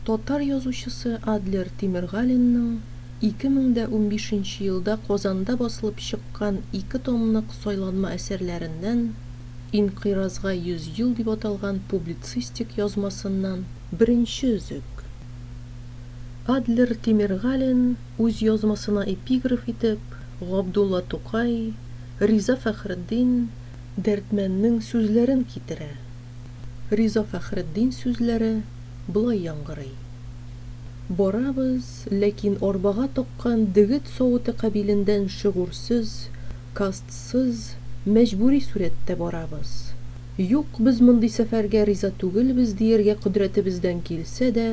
Татар язучысы Адлер Тимергалинның 2015 елда Казанда басылып чыккан ике томлык сайланма әсәрләреннән "Инкыйразга 100 ел" дип аталган публицистик язмасыннан беренче өзек. Адлер Тимергалин үз язмасына эпиграф итеп Габдулла Тукай, Риза Фәхретдин, Дәрдмәнднең сүзләрен китерә. Риза Фәхретдин сүзләре болай яңгырый, Барабыз, ләкин арбага таккан дегет савыты кабилендән шөгурсыз, кастсыз, мәҗбүри сурәттә барабыз. Юк, без мондый сәфәргә риза түгелбез дияргә кодрәтебездән килсә дә,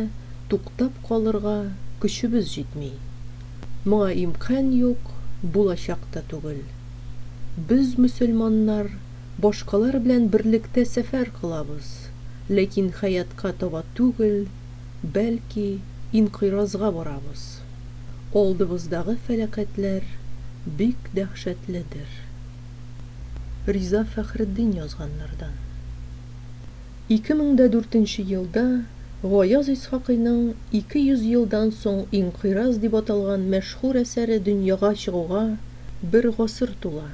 туктап калырга көчебез җитми. Моңа имкан юк, булачак та түгел. Без, мөселманнар, башкалар белән берлектә сәфәр кылабыз, ләкин хәятка таба түгел, бәлки инкыйразга барабыз. Алдыбыздагы фәлакәтләр бик дәһшәтледер. Риза Фәхретдин язганнардан. 2004 елда Гаяз Исхакыйның 200 елдан соң инкыйраз дип аталган мәшһүр әсәре дөньяга чыгуга бер гасыр тула.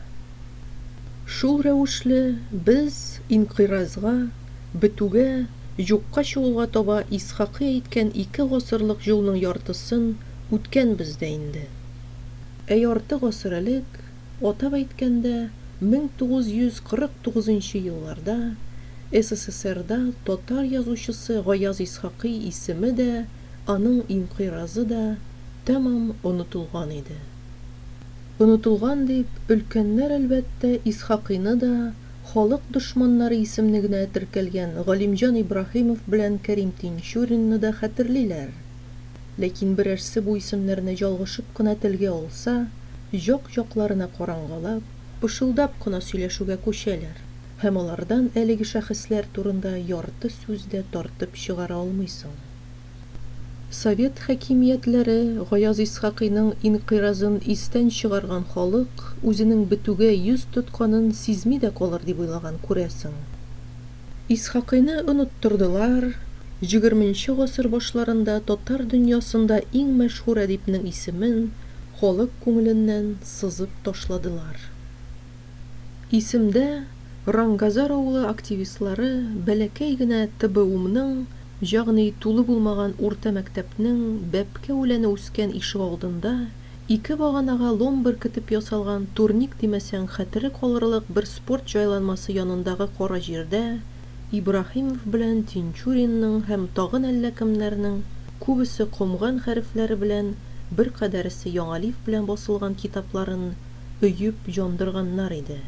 Шул рәвешле, без инкыйразга, бетүгә, юкка чыгуга таба Исхакый әйткән ике гасырлык юлның яртысын үткәнбез дә инде. Ә ярты гасыр элек, атап әйткәндә, 1949 елларда СССРда татар язучысы Гаяз Исхакый исеме дә, аның инкыйразы да тәмам онытылган иде. Онытылган дип, өлкәннәр, әлбәттә, Исхакыйны да, халык дошманнары исемлегенә теркәлгән Галимҗан Ибраһимов белән Кәрим Тинчуринны да хәтерлиләр. Ләкин берәрсе бу исемнәрне ялгышып кына телгә алса, як-якларына карангалап, пышылдап кына сөйләшүгә күчәләр һәм алардан әлеге шәхесләр турында ярты сүз дә тартып чыгара алмыйсың. Совет хакимиятләре Гаяз Исхакыйның инкыйразын истән чыгарган халык үзенең бетүгә йөз тотканын сизми дә калыр дип уйлаган, күрәсең. Исхакыйны оныттырдылар, егерменче гасыр башларында татар дөньясында иң мәшһүр әдипнең исемен халык күңеленнән сызып ташладылар. Исемдә, Рангазар авылы активистлары бәләкәй генә ТБУМның, ягъни тулы булмаган урта мәктәпнең бәбкә үләне үскән ишегалдында ике баганага лом беркетеп ясалган турник димәсәң хәтере калырлык бер спорт җайланмасы янындагы кара җирдә Ибраһимов белән Тинчуринның һәм тагын әллә кемнәрнең, күбесе комган хәрефләре белән, беркадәресе яңалиф белән басылган китапларын өеп яндырганнар иде.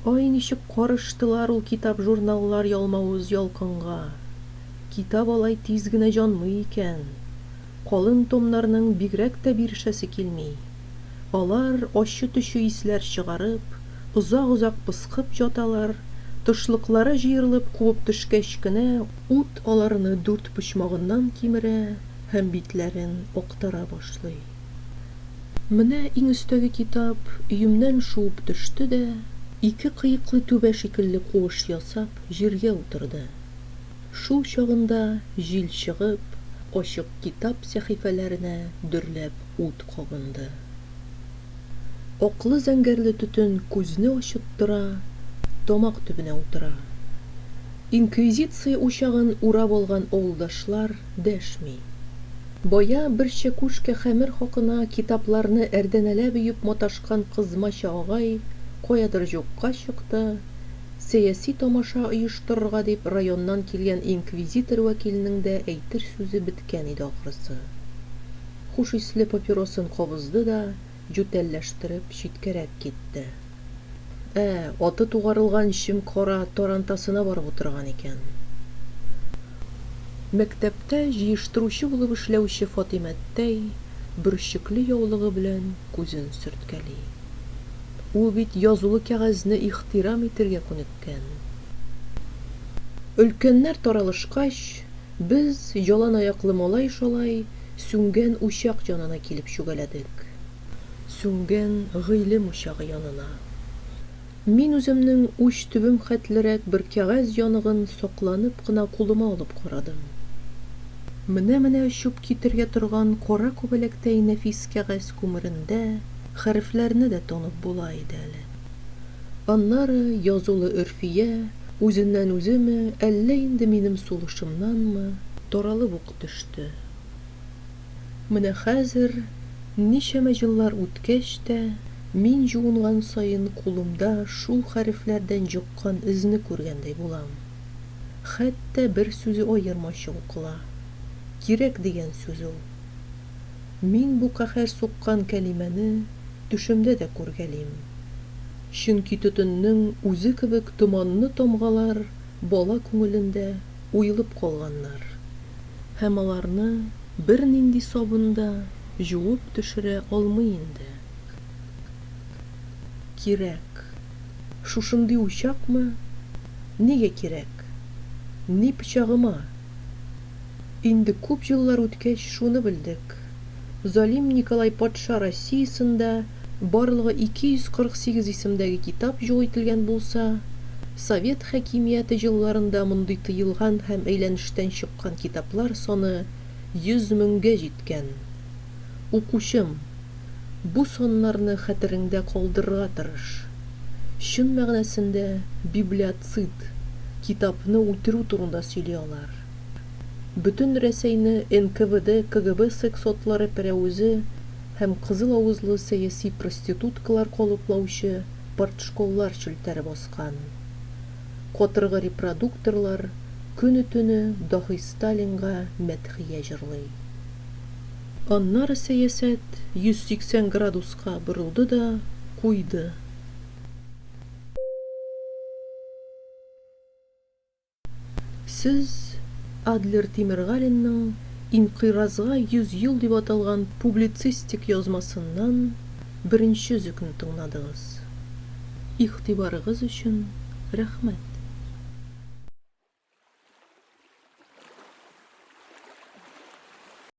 Ай, ничек карыштылар ул китап-журналлар ялмавыз ялкынга! Китап алай тиз генә җанмый икән. Калын томнарның бигрәк тә бирешәсе килми. Алар, ачы-төче исләр чыгарып, озак-озак пыскып җаталар, тышлыклары җыерылып кубып төшкәч кенә, ут аларны дүрт почмагыннан кимерә һәм битләрен актара башлый. Менә иң өстәге китап өемнән шуып төште дә, ике кыеклы түбә шикелле куыш ясап, җиргә утырды. Шул чагында җил чыгып, ачык китап сәхифәләренә дөрләп ут кабынды. Аклы-зәңгәрле төтен күзне ачыттыра, тамак төбенә утыра. Инквизиция учагын урап алган авылдашлар дәшми. Бая бер чәкүшкә хәмер хакына китапларны әрдәнәләп өеп маташкан кызмача агай каядыр җукка чыкты, сәяси тамаша оештырырга дип районнан килгән инквизитор вәкилнең дә әйтер сүзе беткән иде ахрысы. Хуш исле папиросын кабызды да җүтәлләштереп читкәрәк китте. Ә, аты тугарылган чем-кара тарантасына барып утырган икән. Мәктәптә җыештыручы булып эшләүче Фатыймәттәй бөрчекле яулыгы белән күзен сөрткәли. Ул бит язулы кәгазьне ихтирам итергә күнеккән. Өлкәннәр таралышкач, без, ялан аяклы малай-шалай, сүнгән учак янына килеп чүгәләдек. Сүнгән гыйлем учагы янына. Мин үземнең уч төбем хәтлерәк бер кәгазь яныгын сакланып кына кулыма алып карадым. Менә-менә очып китәргә торган кара күбәләктәй нәфис кәгазь күмерендә хәрефләрне дә танып була иде әле. Аннары язулы өрфия, үзеннән-үземе, әллә инде минем сулышымнанмы, таралып ук төште. Менә хәзер, ничәмә җыллар үткәч тә, мин җуынган саен кулымда шул хәрефләрдән җоккан эзне күргәндәй булам. Хәтта бер сүзе аермачык укыла. Кирәк дигән сүз ул. Мин бу каһәр суккан кәлимәне төшемдә дә күргәлим. Чөнки төтеннең үзе кебек томанны тамгалар бала күңелендә уелып калганнар. Һәм аларны бернинди сабын да җуып төшерә алмый инде. Кирәк. Шушындый учакмы? Нигә кирәк? Ни пычагыма? Инде күп еллар үткәч шуны белдек, залим Николай патша Россиясендә барлыгы 248 исемдәге китап юк ителгән булса, совет хакимияте елларында мондый тыелган һәм әйләнештән чыккан китаплар саны 100 меңгә җиткән. Укучым, бу саннарны хәтереңдә калдырырга тырыш. Чын мәгънәсендә библиоцид, китапны үтерү турында сөйли алар. Бөтен Рәсәйне НКВД, КГБ сексотлары пәрәвезе һәм кызыл авызлы сәяси проституткалар калыплаучы партшколлар челтәре баскан. Катыргы репродукторлар көне-төне даһи Сталинга мәдхия җырлый. Аннары сәясәт 180 градуска борылды да куйды. Сез Адлер Тимергалинның Инкыйразга 100 ел дип аталган публицистик язмасыннан беренче өзекне тыңладыгыз. Игътибарыгыз өчен рәхмәт.